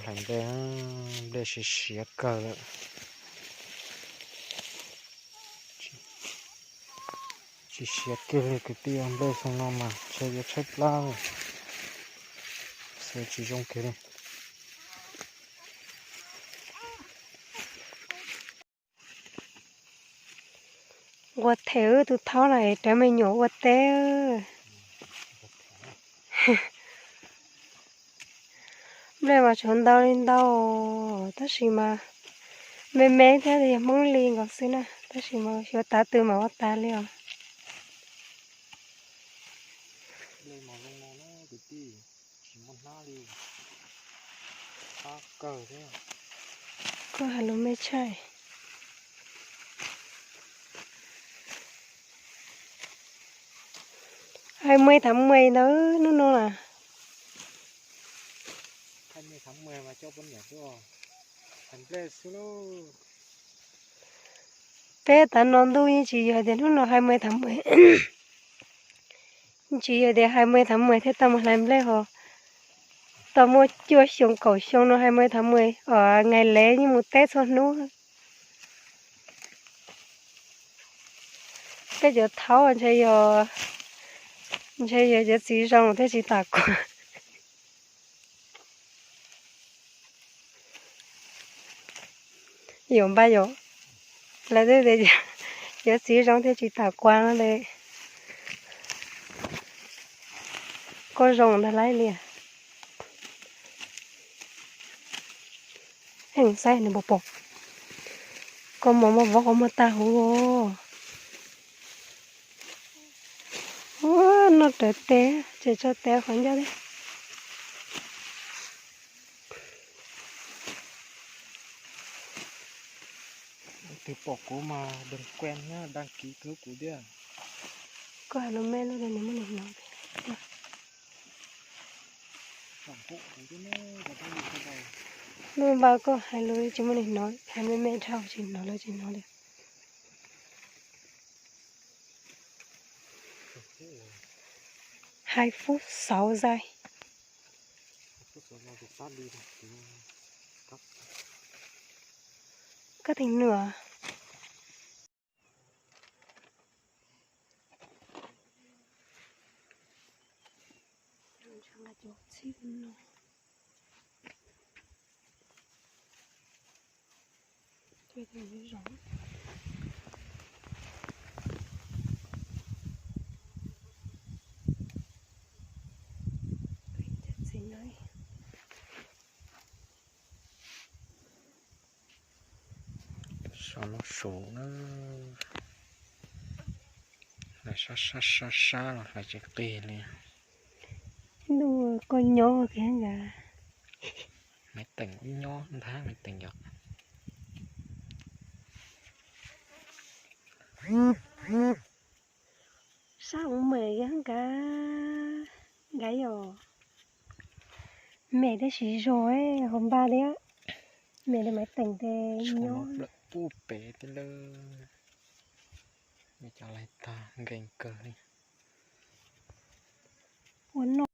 Hlais nplej, nplej siav siav kawg lawm. Tsis siav kiag li kwv tij, nplej xyoo no mas ntshe yuav tshaib plab, xav tsis zoo kiag li. Ua them wb tus thaub na es cov me nyuam ua teb. Nplej mas tshuav ntau li ntau, tab sis mas me me thiab, yog Hmoob li nkaus xwb na, tab sis mas xyuav tav twg mas ua tas li os. Koj hais lus me tshaj. Hais mus thav mus ntawd hnub no na. Peb tav no ntuj yeej tsis yog tias hnub no hais mus thav mus, yeej tsis yog tias hais mus thav mus thiaj tau mus hlais nplej ho. Tau muaj cuaj xyoo kaum xyoo no hais mus thav mus, os, nqaij lev yeej mus teb txhua hnub. Peb cov thaub ntshe yog, ntshe yog cov txiv zoo thiaj tsis tam kuv. Yuav npaj yuav, lawv twb tias yuav txiv zoo thiaj tsis tam kuv no es, koj zoo ntag laiv lias. Heej xaib nws puas pom, koj mos muaj vov qhov muag tag huv. Ua, noj rawv tes, ces tso tes qhov ncauj thiab. Leej twg pom kuv mas đừng quên nhá, đăng ký hlub kuv thiab. Koj hais lus me lub, nws muab nws hnov. Lub npaj koj hais lus tsis muaj neeg hnov, hais me me dhau tsis hnov lawv tsis hnov li. Hais Phúc Sáu Giai. Các tỉnh nữa. Saum no saum na, hlais sab sab sab sab los hlais tsis qis li. Ntuj, koj nyob kiag nkaus. Maiv teem nyob ntag, maiv teem yom. Sab ua mem nkav, nkav yom. Mem tab sis zog hauv npaj thiab. Mem li maiv teem tes nyob. Puag pem tej lawm, cov lais tag nkees kawg li. Ua noj.